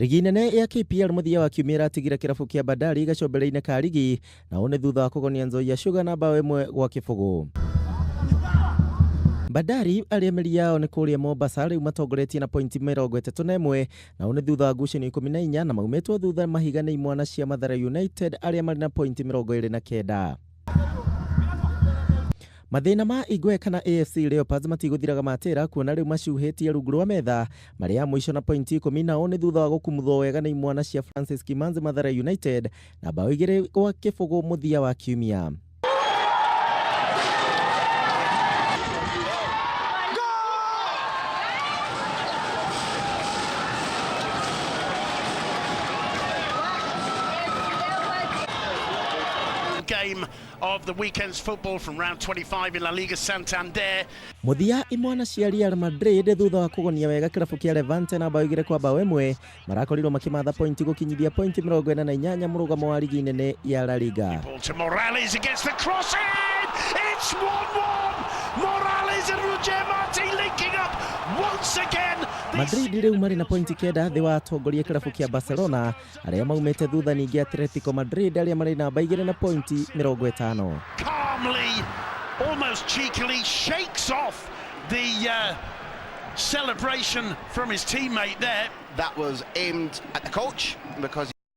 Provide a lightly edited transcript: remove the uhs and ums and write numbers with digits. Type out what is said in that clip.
Rigi nene ya KPL mũthia wa kiumia ĩratigire kĩrabu kĩa Bandari gacũmbĩrĩ-inĩ ka rigi, na ũũ nĩ thutha wa kũgonia Nzoia Sugar na bao 1-0. Bandari arĩa mĩri yao nĩ kũrĩa Mombasa rĩu matongoretie na pointi 31, na ũũ nĩ thutha wa ngucanio 14, na maumĩtwo thutha mahiga nĩ imwana cia Mathare United arĩa marĩ na pointi 29. Mathĩna ma Ingwe kana AFC Leopards matigũthiraga matĩra, kuona rĩu macuhĩtie rungu rwa metha marĩ a mũico na pointi 10, na ũũ nĩ thutha wa gũkumuthwo wega nĩ imwana cia Francis Kimanzi Mathare United na bao 2-0 mũthia wa kiumia. Game of the weekend's football from round 25 in La Liga Santander. Mũthia imwana cia Real Madrid thutha wa kũgonia wega kĩrabu kĩa Levante na bao 2-1 marakorirwo makĩmatha pointi gũkinyithia pointi 48 mũrũgamo wa rigi nene ya La Liga. Ball to Morales against the cross in! It's 1-1! Morales and Roger Marti linking up once again. Madrid rĩu marĩ na pointi 9 thĩ wa atongoria kĩrabu kĩa Barcelona arĩa maumĩte thutha, ningĩ Atletico Madrid arĩa marĩ namba 2 na pointi 50. Calmly, almost cheekily, shakes off the celebration from his teammate there. That was aimed at the coach because